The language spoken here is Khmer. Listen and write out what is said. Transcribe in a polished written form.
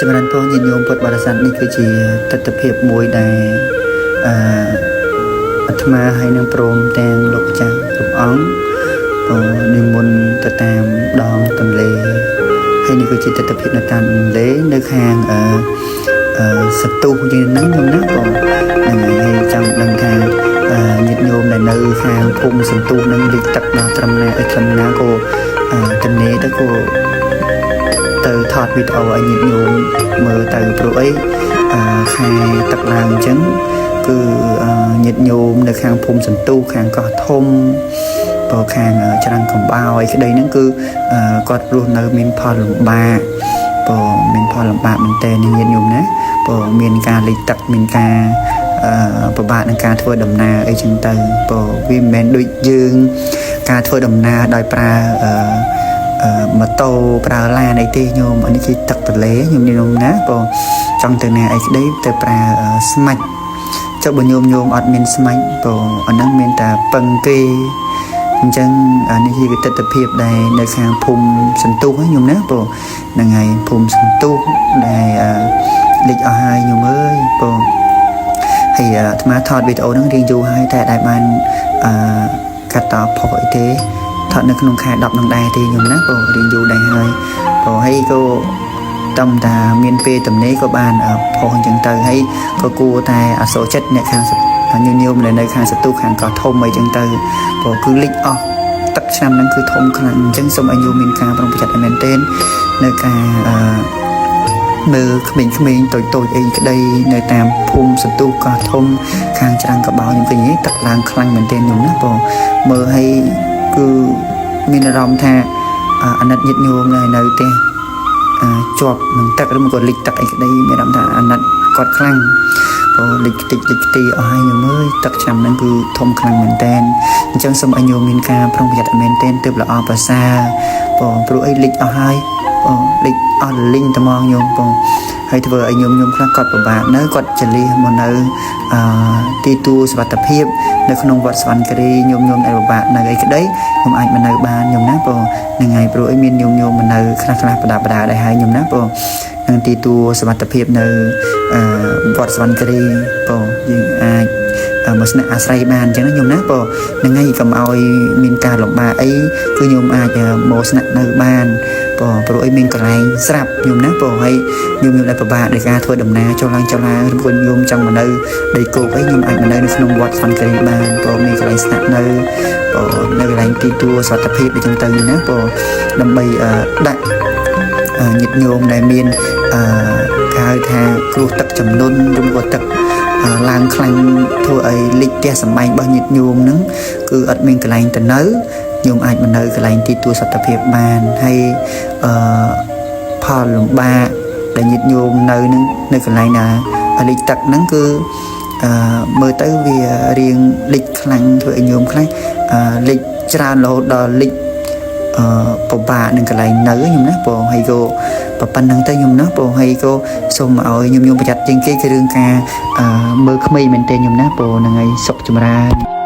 ចម្រើនពរញាតិញោមពុទ្ធបរិស័ទនេះគឺជាទស្សនភាពមួយដែលអឺអាត្មាហើយនឹងព្រមទាំងលោកម្ចាស់គ្រប់អង្គក៏និមន្តទៅតាមដងទន្លេហើយនេះគឺជាទស្សនភាពនៅតាមទន្លេនៅខាងអឺអឺសន្ទុះយើងហ្នឹងខ្ញុំណាក៏ហ្នឹងហើយចង់ដឹងថាអឺញាតិញោមដែលនៅខាងភូមិសន្ទុះហ្នឹងលិចទឹកដល់ត្រឹមណាអីត្រឹមណាក៏អឺទន្លេទៅក៏ ទៅថតវីដេអូឲ្យញាតិញោមមើលទៅព្រោះអីអឺខែទឹកឡើងអញ្ចឹងគឺអឺញាតិញោមនៅខាងភូមិសន្ទុះខាងកោះធំបើខាងច្រាំងកំបោអីក្តីហ្នឹងគឺអឺគាត់រស់នៅមានផលលំបាកបើមានផលលំបាកមែនតើញាតិញោមណាបើមានការលិចទឹកមានការអឺពិបាកនឹងការធ្វើដំណើរអីចឹងទៅបើវាមិនមែនដូចយើងការធ្វើដំណើរដោយប្រើអឺ អឺម៉ូតូប្រើឡានអីទេញោមអានេះគឺទឹកទន្លេញោមញោមណាបងចង់ទៅណាអីក្តីទៅប្រើស្មាច់ចុះបើញោមញោមអត់មានស្មាច់បងអាហ្នឹងមានតែពឹងគេអញ្ចឹងអានេះជាទស្សនភាពដែលនៅខាងភូមិសន្ទុះហ្នឹងញោមណាបងហ្នឹងហើយភូមិសន្ទុះដែលអឺលិចអស់ហើយញោមអើយបងហើយអាត្មាថតវីដេអូហ្នឹងរៀងយូរហើយតែដែលបានអឺកាត់តផុសអីទេ ថតនៅក្នុងខែ10នឹងដែរទេញោមណាបងរៀងយូរដែរហើយបងហើយក៏តំតាមានពេលទំនេរក៏បានផុសអញ្ចឹងទៅហើយក៏គួរតែអសូរចិត្តអ្នកខាងញញោមដែលនៅខាងសន្ទុះខាងកោះធំអីចឹងទៅព្រោះគឺលិចអស់ទឹកឆ្នាំហ្នឹងគឺធំខ្លាំងអញ្ចឹងសូមឲ្យញោមមានការប្រុងប្រយ័ត្នឲ្យមែនទែននៅការអឺមើលក្មេងៗតូចតូចអីក្តីនៅតាមភូមិសន្ទុះកោះធំខាងច្រាំងកបោខ្ញុំឃើញទឹកឡើងខ្លាំងមែនទែនញោមណាបងមើលឲ្យគឺមានអារម្មណ៍ថាអាណិតញាតិញោមនៅផ្ទះជាប់នឹងទឹកឬមកក៏លិចទឹកអីក្តីមានអារម្មណ៍ថាអាណិតគាត់ខ្លាំងព្រោះលិចខ្ទេចលិចខ្ទីអស់ហើយញោមអើយទឹកឆ្នាំហ្នឹងគឺធំខ្លាំងមែនតែនអញ្ចឹងសូមឲ្យញោមមានការប្រុងប្រយ័ត្នឲ្យមែនតែនទើបល្អប្រសើរបងព្រោះអីលិចអស់ហើយបងលិចអស់លីងត្មងញោមបងហើយធ្វើឲ្យញោមញោមខ្លះគាត់ពិបាកនៅគាត់ចលះមកនៅអឺទីទួលសុវត្ថិភាពនៅក្នុងវត្តស្វណ្ណគិរីញោមញោមដែលពិបាកនៅអីក្តីខ្ញុំអាចមកនៅបានញោមណាបងហ្នឹងហើយព្រោះអីមានញោមញោមមកនៅខ្លះខ្លះបដាបដាដែរហើយញោមណាបងនឹងទីទួលសុវត្ថិភាពនៅអឺវត្តស្វណ្ណគិរីបងយើងអាចមកស្នាក់អាស្រ័យបានអញ្ចឹងណាញោមណាបងហ្នឹងហើយកុំឲ្យមានការលំបាកអីគឺញោមអាចមកស្នាក់នៅបានបងព្រោះអីមានកន្លែងស្រាប់ញោមណាបងហើយញោមញោមដែលពិបាកដោយការធ្វើដំណើរចុះឡើងចុះឡើងឬក៏ញោមចង់មកនៅដីគោកអីញោមអាចមកនៅនៅក្នុងវត្តស្វណ្ណគិរីបានបងមានកន្លែងស្នាក់នៅបងនៅកន្លែងទីទួលសុវត្ថិភាពអញ្ចឹងទៅណាបងដើម្បីដាក់ញាតិញោមដែលមានអឺគេហៅថាគ្រោះទឹកចំនួនឬក៏ទឹកឡើងខ្លាំងធ្វើឲ្យលិចផ្ទះសម្បែងរបស់ញាតិញោមហ្នឹងគឺអត់មានកន្លែងទៅនៅញោមអាចមកនៅកន្លែងទីទួលសុវត្ថិភាពបានហើយអឺផលលំបាកដែលញាតិញោមនៅនឹងនៅកន្លែងណាលិចទឹកហ្នឹងគឺអឺមើលទៅវារៀងលិចខ្លាំងធ្វើឲ្យញោមខ្លះអឺលិចច្រើនរហូតដល់លិចអឺពិបាកនឹងកន្លែងនៅខ្ញុំណាបងហើយក៏ប៉ុណ្្នឹងទៅខ្ញុំណាបងហើយក៏សូមឲ្យខ្ញុំខ្ញុំប្រយ័ត្នជាងគេគឺរឿងការអឺមើលក្មេងមែនទេខ្ញុំណាបងហ្នឹងហើយសុខចម្រើន។